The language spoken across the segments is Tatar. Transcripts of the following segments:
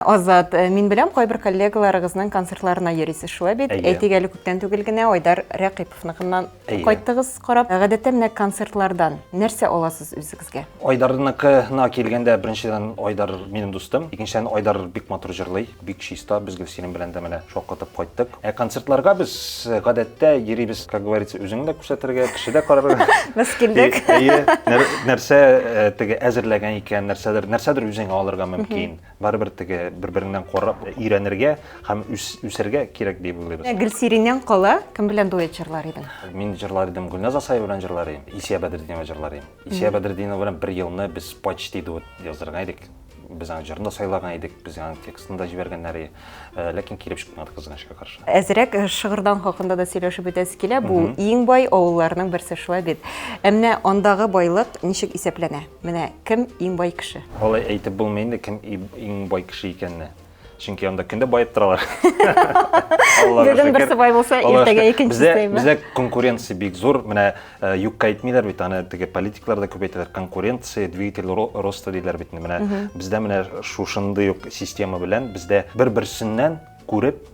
Азат, э, мин беләм, кайбер коллегаларыгызның концертларына йөрисез, шулай бит? Әйе. Әйтик әле, күптән түгел генә Айдар Рәкыйповныкыннан Әйе. кайттыгыз карап. Гадәттә менә концертлардан нәрсә аласыз үзегезгә? Айдарныкына килгәндә, беренчедән, Айдар минем дустым. Икенчедән, Айдар бик матур җырлый, бик чиста. Без Гөлсирин белән дә менә шаккатып кайттык. Ә концертларга без э, гадәттә йөрибез, как говорится, үзеңне дә күрсәтергә, кеше дә карарга. Без килдек. Әйе, нәрсә э, теге әзерләгән икән, нәрсәдер, нәрсәдер үзеңә алырга мөмкин. Барыбер теге бер-береңнән карап өйрәнергә һәм үсәргә кирәк дип уйлыйбыз. Гөлсириннән кала кем белән дуэт җырлар идең? Мин җырлар идем, Гөлназ Асаева белән җырлар идем, Илсөя Бәдретдинова җырлар идем. Илсөя Бәдретдинова белән бер елны без почти дуэт яздырган идек. Без аның җырын да сайлаган идек, без аның текстын да җибәргәннәр иде. Э, ләкин килеп чыкмады, кызганычка каршы. Әзрәк э, Шыгырдан хакында да сөйләшеп үтәсе килә. Бу иң бай авылларның берсе, шулай бит. Ә менә андагы байлык ничек исәпләнә? Менә кем иң бай кеше? Алай әйтеп булмый инде, кем иң бай кеше икәнне. Чөнки анда көндә баеп торалар. Бүген берсе бай булса, иртәгә икенчесе. Бездә конкуренция бик зур. Менә э, юкка әйтмиләр бит, аны теге политиклар да күп әйтәләр. Конкуренция двигатель роста диләр бит. Менә бездә менә шушындый ук система белән бездә бер-берсеннән күреп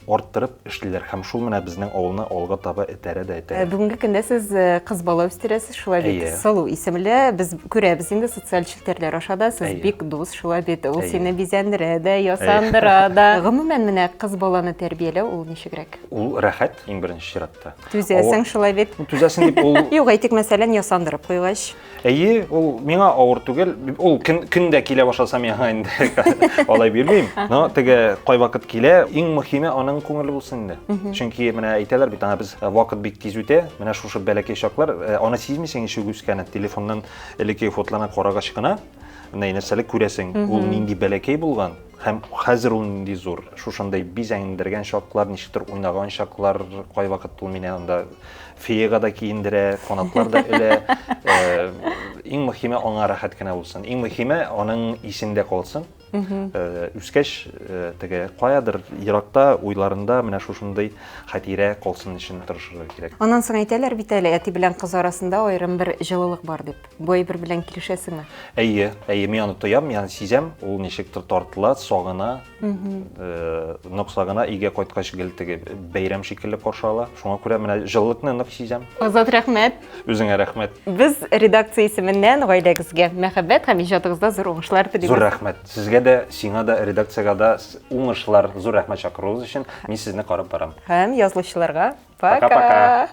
арттырып эшлиләр һәм шул менә безнең авылны алга таба этәрә дә этәрә. Э, бүгенге көндә сез э, кыз бала үстерәсез, шулай бит? Әйе. Сылу исемле. Без күрәбез инде социаль челтәрләр аша да, сез Әйе. бик дус, шулай бит? Ул Әйе. сине бизәндерә дә, ясандыра да. Гомумән, менә кыз баланы тәрбияләү ул ничегрәк? Ул рәхәт, иң беренче чиратта. Түзәсең, шулай бит? Түзәсең дип ул Юк, әйтик, мәсәлән, ясандырып куйгач. Әйе, ул миңа авыр түгел. Ул көн, көн дә килә башласа миңа инде алай бирмим. Но теге кайвакыт килә, иң мөһиме аның күңеле булсын инде. Чөнки менә әйтәләр бит, ана без э, вакыт бик тиз үтә. Менә шушы бәләкәй чаклар, э, аны сизмисең ничек үскәнен. Телефоннан элекке фотоларны карагач кына, менә нәрсәле күрәсең, ул нинди бәләкәй булган һәм хәзер ул нинди зур. Шушындай бизәндергән чаклар, ничектер уйнаган чаклар, кайвакыт ул мине анда Феяга да киендерә, канатлар да элә. Э, иң мөһиме аңа рәхәт кенә булсын. Иң мөһиме аның исендә калсын. Э, үскәч, э, теге каядыр еракта уйларында менә шушындый хатирә калсын өчен тырышырга кирәк. Аннан соң әйтәләр бит әле, әти белән кыз арасында аерым бер җылылык бар дип. Бу әйбер белән килешәсеңме? Әйе, әйе, мин аны тоям, мин аны сизәм. Ул ничектер тартыла, сагына. Э, нык сагына, өйгә кайткач гел теге бәйрәм шикелле каршы ала. Шуңа күрә менә җылылыкны нык сизәм. Азат, рәхмәт. Үзеңә рәхмәт. Без редакция исеменнән гаиләгезгә мәхәббәт һәм иҗатыгызда зур уңышлар телибез. Зур рәхмәт. Сезгә дә, сиңа да, редакциягә дә уңышлар. Зур рәхмәт чакыруыгыз өчен. Мин сезне карап барам. Һәм язылучыларга пока. Пока-пока.